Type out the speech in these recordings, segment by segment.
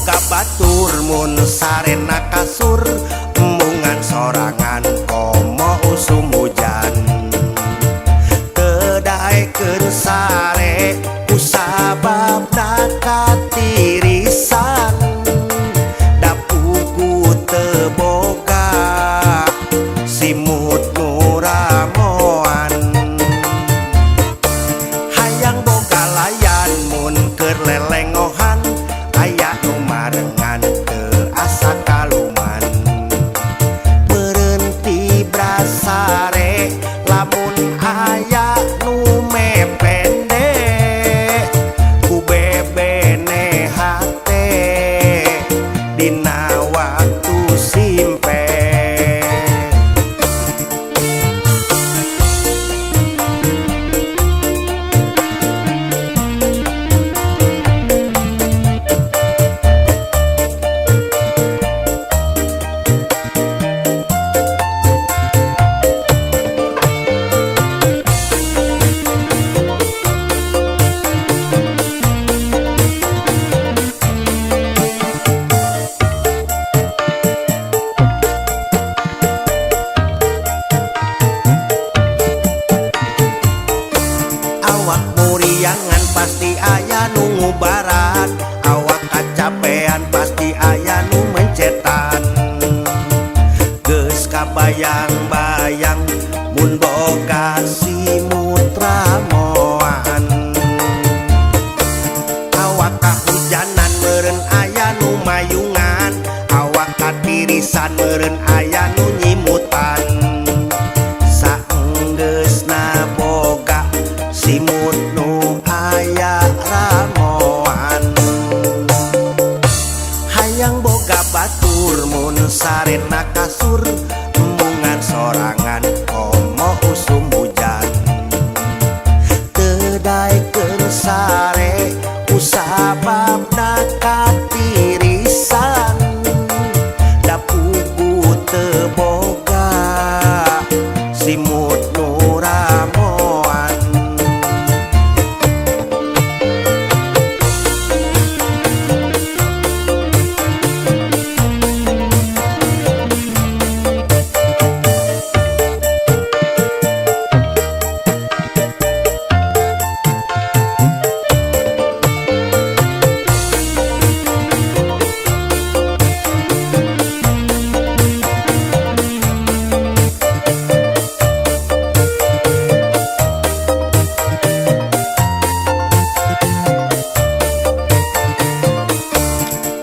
Boga batur mun sarena kasur, embungan sorangan komo usum hujan. Teu daekeun sare kusababna katirisan, da puguh teu boga simut nu ramoan. Hayang boga layan mun keur lelengohan, aya nu marengan teu asa kaluman. Meureun tibra sare lamun aya nu mepende, ku bebene hate dina waktu simpe. Awak muriangan pasti aya nu ngubaran, awak kacapean pasti aya nu mencetan. Geus kabayang-bayang mun boga simut ramoan. Awak kahujanan meureun aya nu mayungan, awak katirisan meureun aya nu nyimutan. Saenggeusna boga simut nu aya ramoan. Hayang boga batur mun sarena kasur, embungan sorangan komo usum hujan. Teu daekeun sare kusababna katirisan, da puguh teu boga simut nu ramoan.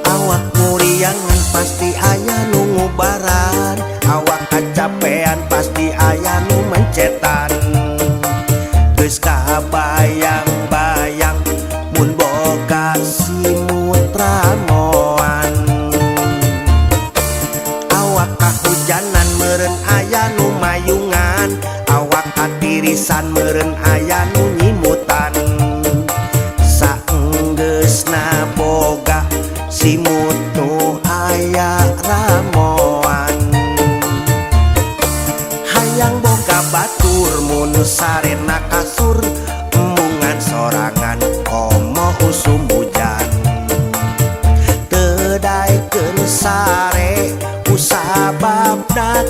Awak muriangan pasti aya nu ngubaran, awak kacapean pasti aya nu mencetan. Geus kabayang-bayang mun boga simut ramoan. Awak kahujanan meureun aya nu mayungan, awak katirisan meureun aya nu nyimutan. Saenggeusna boga simut nu aya ramoan. Hayang boga batur mun sarena kasur, embungan sorangan komo usum hujan. Teu daekeun sare kusababna